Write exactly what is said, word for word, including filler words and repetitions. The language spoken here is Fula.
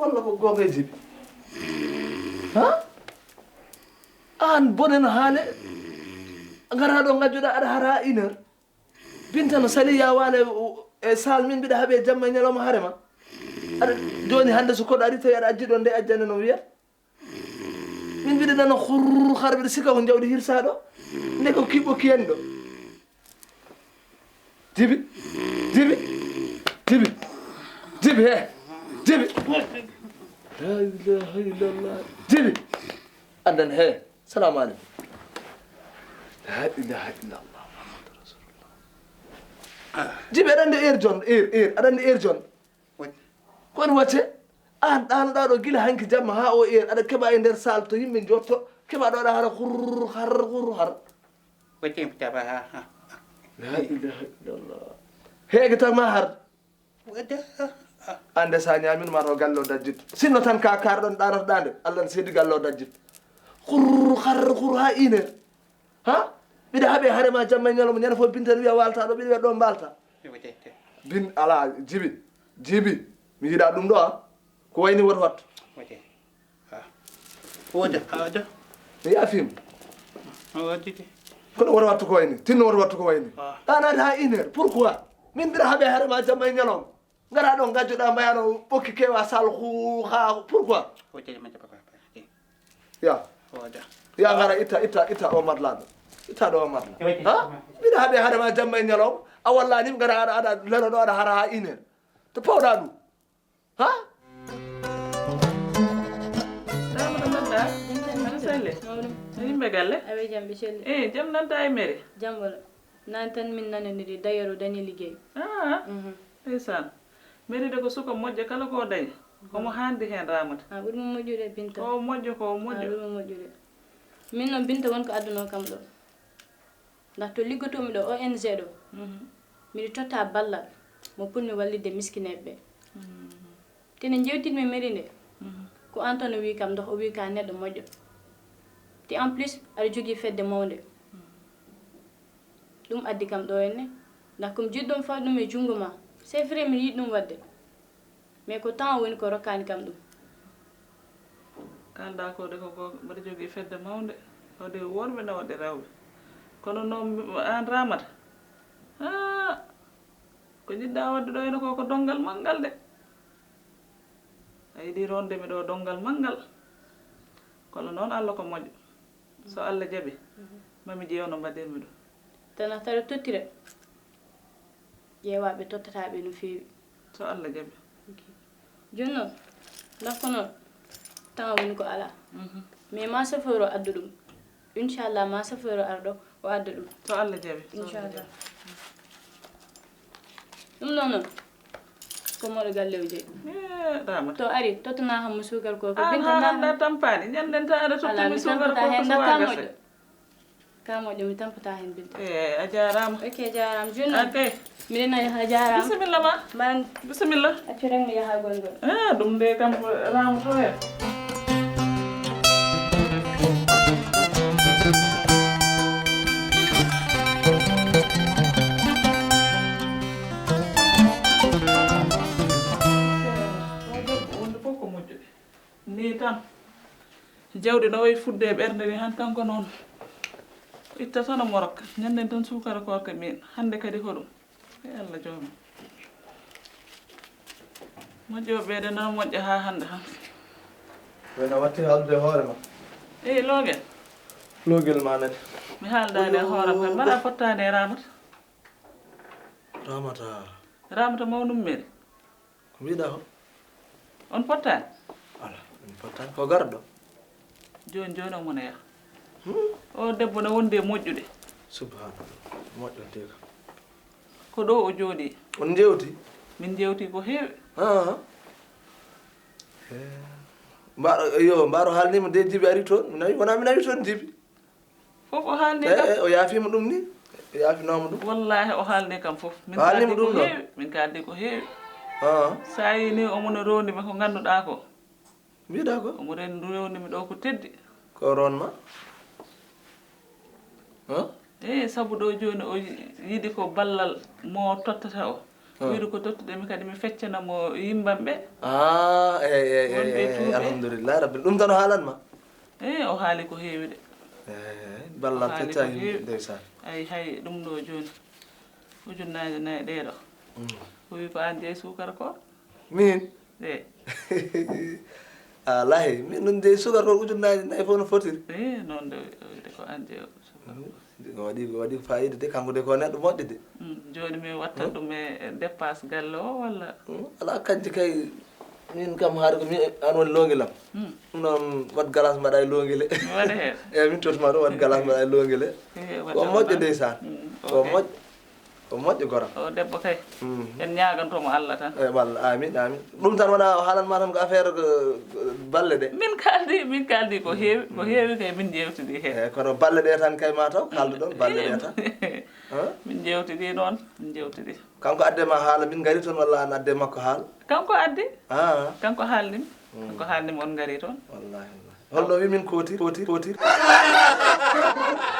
Walla ko goonga e Jibi? Ha? Aan bone no haale. Ngara ɗo ngajjoɗa aɗa hara ha une heure. Binta no sali ya waale e saal, min mbiɗa haɓe jamma e ñalawma harema. Aɗa jooni hannde so koɗo ari tawi aɗa ajji ɗon nde ajjande no wiyat. Min mbiɗa nana hurr har mbiɗa sikka ko jawdi hirsaɗo. Nde ko kiɓɓo kiyen ɗo. Jibi, Jibi, Jibi, Jibi, he, Jibi. La ilaha illallah. Jibi. Addan he. Salamu alaikum. La ilaha illallah Muhammadu Rasulullah. Jibi, aɗa anndi heure jon, heure, heure, aɗa anndi heure jon. Ko woni wacce? Aan ɗaanoɗaa ɗo gila hanki jamma haa o heure, aɗa keɓa e nder salle to yimɓe njotto, keɓa ɗo aɗa hara hurr, har, hurr, har. Wacce mi taba ha, ha. La ilaha illallah. Heege tan ma har. Wada, ha, ha. Ande sa ñamin ma to galle o dajjit. Sinno tan ka kar ɗon ɗaanotoɗaa nde, Allah ne seedi galle o dajjit. Hurr, har, hurr, ha une heure. Ha? Mbiɗa haɓe hare ma jamma e ñalawma, ñande fof Binta ne wiya waalta ɗo, mbiɗa wiya ɗo mbaalta. Bin, ala, Jibi, Jibi, mi yiɗa ɗum ɗo, a. Ko wayni woto wattu. Wode. Ha. Wode, ha, wode. Mi yaafima. Ha, wode de. Kono woto wattu ko wayni, tinno woto wattu ko wayni. Ha. Ɗa naati ha une heure, pourquoi? Min mbiɗa haɓe hare ma jamma e ñalawma. Ngara ɗo ngajjoɗa mbayano ɓokki kewa sal hu ha, pourquoi? Wode, ma jaba papa. Ya. Wode. Ya ngara itta, itta, itta o matla ɗo. Itta ɗo o matla. Ha? Mbiɗa haɓe hare ma jamma e ñalawma. A wallani mi ngara aɗa, aɗa lelo ɗo aɗa hara ha une heure. To pawɗa ɗum. Ha? Dama no mbaɗɗa? Aɗa selli? Mawɗum. No yimɓe galle? Awe jam ɓe selli. Eh, jam nanta e mere? Jam wala. Nan tan min nanoniri, d'ailleurs o dañi liggey. Ah, mhm. Ndeysaan. Meri de ko suka moƴƴo, kala ko o dañi. Omo haandi heen Ramata. A ɓuri mo moƴƴude Binta. Ko o moƴƴo, ko o moƴƴo. A ɓuri mo moƴƴude. Min noon Binta won ko adduno kam ɗo. Ndax to liggotoomi ɗo O N G ɗo, mhm, miɗo totta ballal mo pour mi wallitde miskineeɓe ɓe. Mhm. Te nde njeewtitmi mairie nde, mhm, ko aan tan o wii kam, ndax o wii ka neɗɗo moƴƴo. Te en plus, aɗa jogii fedde mawnde. Mhm. Ɗum addi kam ɗo henne, ndax ko mi jiɗɗo mi fawa ɗum e junngo ma. C'est vrai, mi yiɗi ɗum waɗde. Mais ko temps woni ko rokkaani kam ɗum. Kalɗa ko de ko goonga, mbaɗa jogii fedde mawnde, waɗde worɓe na waɗde rewɓe. Kono noon aan Ramata, haa, ko njiɗɗa waɗde ɗo henne ko, ko donngal manngal de. A yiɗi rokkude mi ɗo donngal manngal. Kono noon Allah ko moƴƴo. So Allah jaɓi, mhm, ma mi ƴeew no mbaɗirmi ɗum. Tan a tara tottire. Ƴeewa ɓe tottata ɓe no feewi. So Allah jaɓi. Ok. Jooni noon, lakko noon, temps woni ko alaa. Mhm. Mais ma chauffeur o adda ɗum. Inchallah, ma chauffeur o ara ɗo, o adda ɗum. So Allah jaɓi. Inchallah. Ɗum ɗo noon, ko moɗo galle o jeyi. Eh, Ramata. To ari, tottana hammo suukar ko, ko. Ah, Binta na hannda tampaani. Ñande tan aɗa tottani mi suukar ko, ko suwa gasa. Ka moƴƴo, mi tampata heen Binta. Eh, a jaaraama. Ok, a jaaraama. Jooni noon, ok, miɗen nani a jaaraama. Bisimilla ma. Mbaran. Bisimilla. Accu rek mi yaha gonngol. Ah, ɗum de kam ko Ramata to heen. Wonde fof ko moƴƴude. Nii tan. Jawdi no wayi fudde e ɓernde ni, han kanko noon. Itta tan omo rokka. Ñanden tan suukara koorka min. Hannde kadi ko ɗum. Ey Allah joomam. Moƴƴo ɓeede noon moƴƴa haa hannde han. Wena watti haaldude e hoore ma. Ey, Loogel. Loogel ma nani. Mi haaldaani e hoore am. Mbaɗa fottaani e Ramata. Ramata. Ramata mawnum meri. Ko mbiɗa ko? On pottaani? Ala, on pottaani. Ko garɗo? Jooni jooni omo no yaha. Hmm? O debbo no wondi e moƴƴude. Subhanallah. Moƴƴo de kam. Ko ɗo o jooɗi. On njeewti? Min njeewti ko heewi. Ah. Eh. Mbaɗo, yo, mbaɗo haalnima de Jibi ari toon. Mi nawi, wona mi nawi toon Jibi. Fof o haalni kam. Eh, eh, o yaafima ɗum ni? O yaafinooma ɗum? Wallahi o haalni kam fof. O haalnima ɗum ɗo? Min kaaldi ko heewi, min kaaldi ko heewi. Ah. Sa yi ni omo no rowndi mi ko ngannduɗaa ko. Mbiɗa ko? Omo ren-, rowndi mi ɗo ko teddi. Ko ron ma? Huh? Eh, sabu ɗo jooni o yi-, yiɗi ko ballal mo tottata o. Ah. Wiide ko tottude mi kadi mi feccana mo yimɓam ɓe. Ah, eh, eh, eh, Alhamdulillahi rabbil, ɗum tan o haalan ma. E o haali ko heewi de. Eh, ballal Haali ko feccaki heewi. Ndeysaan. Ay, hay ɗum ɗo jooni, ujunnaaje nayi ɗee ɗo. O wi ko aan jeyi suukara koor. Min? E Alahi, min ɗum jeyi suukara koor ujunnaaje nayi fof no fotiri. E noon de, o wiyde ko aan jeyi suukara koor. O waɗi o waɗi fayida de, kanko de ko neɗɗo moƴƴo de. Mm, jooni mi wattat ɗum e e dépasse galle o walla? Hmm, alaa, kanji kay, min kam haade ko mi aan woni loonge lam. Mm, Ɗum noon, waɗ galas mbaɗa e loonge le. mi waɗa heen. Eyi, min totma ɗum, waɗ galas mbaɗa e loonge le. E Ko moƴƴo ndeysaan. Mm, Ko ok. Moƴƴo, ko moƴƴo goram. O debbo kay, Mhm. En ñaaganto mo Allah tan. E walla, amin, amin. Ɗum tan wona o haalan ma tan ko affaire ko, ko balle ɗe. Min kaaldi, min kaaldi ko heewi, ko heewi kay min njeewtidi heen. Eyi, kono balle ɗe tan kay ma taw, kaalduɗon balle ɗe tan. Hein? Min njeewtidi noon, min njeewtidi. Kanko adde ma haala, min ngari toon walla aan adde makko haala? Kanko addi, Ah, kanko haalni mi. Kanko haalni mi on ngari toon. Wallahi, wallahi. Holno wi min kooti, kooti, kooti?